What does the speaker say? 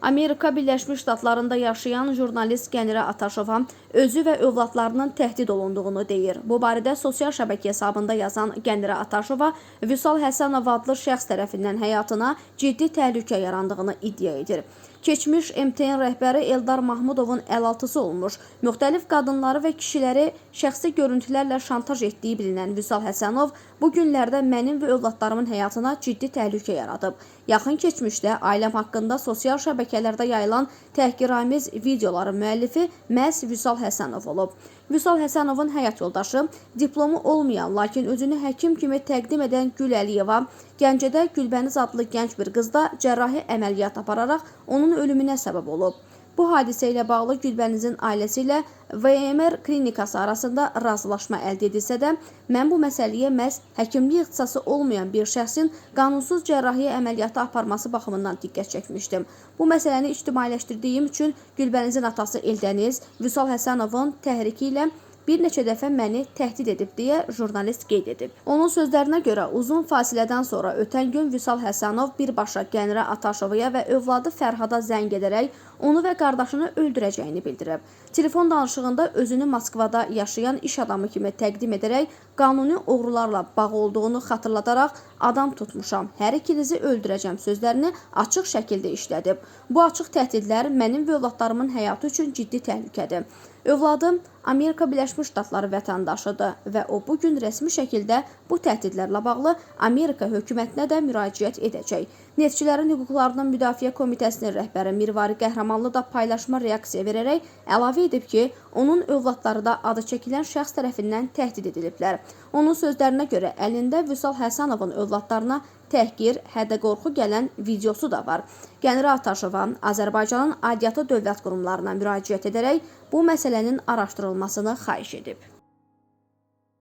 Amerika Birləşmiş Ştatlarında yaşayan jurnalist Gənirə Ataşova özü və övladlarının təhdid olunduğunu deyir. Bu barədə sosial şəbəkə hesabında yazan Gənirə Ataşova Vüsal Həsənov adlı şəxs tərəfindən həyatına ciddi təhlükə yarandığını iddia edir. Keçmiş MTN rəhbəri Eldar Mahmudovun əlaltısı olmuş, müxtəlif qadınları və kişiləri şəxsi görüntülərlə şantaj etdiyi bilinən Vüsal Həsənov bu günlərdə mənim və övladlarımın həyatına ciddi təhlükə yaradıb. Yaxın keçmişdə ailəm haqqında sosial şəbəkələrdə yayılan təhqiramiz videoların müəllifi məhz Vüsal Həsənov olub. Vüsal Həsənovun həyat yoldaşı, diplomu olmayan, lakin özünü həkim kimi təqdim edən Gül Əliyeva Gəncədə Gülbəniz adlı gənc bir qızda cərrahi əməliyyat apararaq onun ölümünə səbəb olub. Bu hadisə ilə bağlı Gülbənizin ailəsi ilə VMR klinikası arasında razılaşma əldə edilsə də, mən bu məsələyə məhz həkimlik ixtisası olmayan bir şəxsin qanunsuz cərrahiyyə əməliyyatı aparması baxımından diqqət çəkmişdim. Bu məsələni ictimailəşdirdiyim üçün Gülbənizin atası Eldəniz Vüsal Həsənovun təhriki ilə bir neçə dəfə məni təhdid edib deyə jurnalist qeyd edib. Onun sözlərinə görə uzun fasilədən sonra ötən gün Vüsal Həsənov birbaşa Gənirə Ataşovaya və övladı Fərhada zəng edərək onu və qardaşını öldürəcəyini bildirib. Telefon danışığında özünü Moskvada yaşayan iş adamı kimi təqdim edərək qanuni oğrularla bağı olduğunu xatırladaraq adam tutmuşam, hər ikinizi öldürəcəm sözlərini açıq şəkildə işlədib. Bu açıq təhdidlər mənim və övladlarımın həyatı üçün ciddi təhlükədir. Övladım Amerika Birləşmiş Ştatları vətəndaşıdır və o bu gün rəsmi şəkildə bu təhdidlərlə bağlı Amerika hökumətinə də müraciət edəcək. Neftçilərin Hüquqlarının Müdafiə Komitəsinin rəhbəri Mirvari Qəhrəmanlı da paylaşıma reaksiya verərək əlavə edib ki, onun övladları da adı çəkilən şəxs tərəfindən təhdid ediliblər. Onun sözlərinə görə əlində Vüsal Həsənovun övladlarına təhqir, hədə-qorxu gələn videosu da var. Gənirə Ataşova Azərbaycanın aidiyyatı dövlət qurumlarına müraciət edərək bu məsələnin araşdırılmasını xahiş edib.